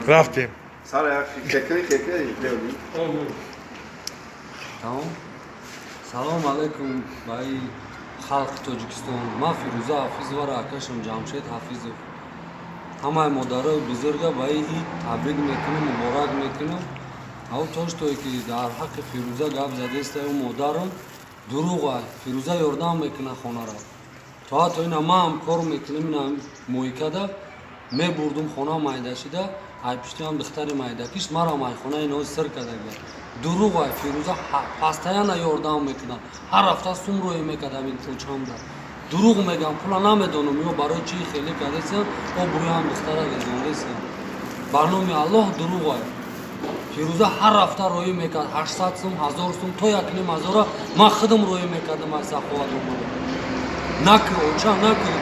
Рафтем. Тамом. Салом алейкум ба халқи Тоҷикистон. Ман Фирӯза Ҳафизоваро, акашам Ҷамшед Ҳафизов, ҳамаи модарои бузурга ба ин ид табрик мекунам, муборак мекунам. Ав то штое ки дар ҳаққи Фирӯза гап задеста, ӯ модарам, дурӯға. Фирӯза ёрдам мекуна хонаро, то ҳатто ина ман ҳам кор мекунам. Ина моикада мебурдум хона майдашида, айпиштиам духтари майдакиш мара майхона ино сир кардага. Дурӯға. Фирӯза постоянно ёрдам мекунад, ҳар ҳафта сум рӯй мекардам ин кӯчамда. Дурӯғ мегам, пула намедонам ё барои чӣ хеле кардесиям, обрӯям духтара резондесиям. Ба номи Аллоҳ, дурӯға. Фирӯза ҳар ҳафта роӣ мекард 800 сум, 1000 сум, то 1500-ра ман худам роӣ мекардам. Ай саховат омада накӣ, оча, накӣ.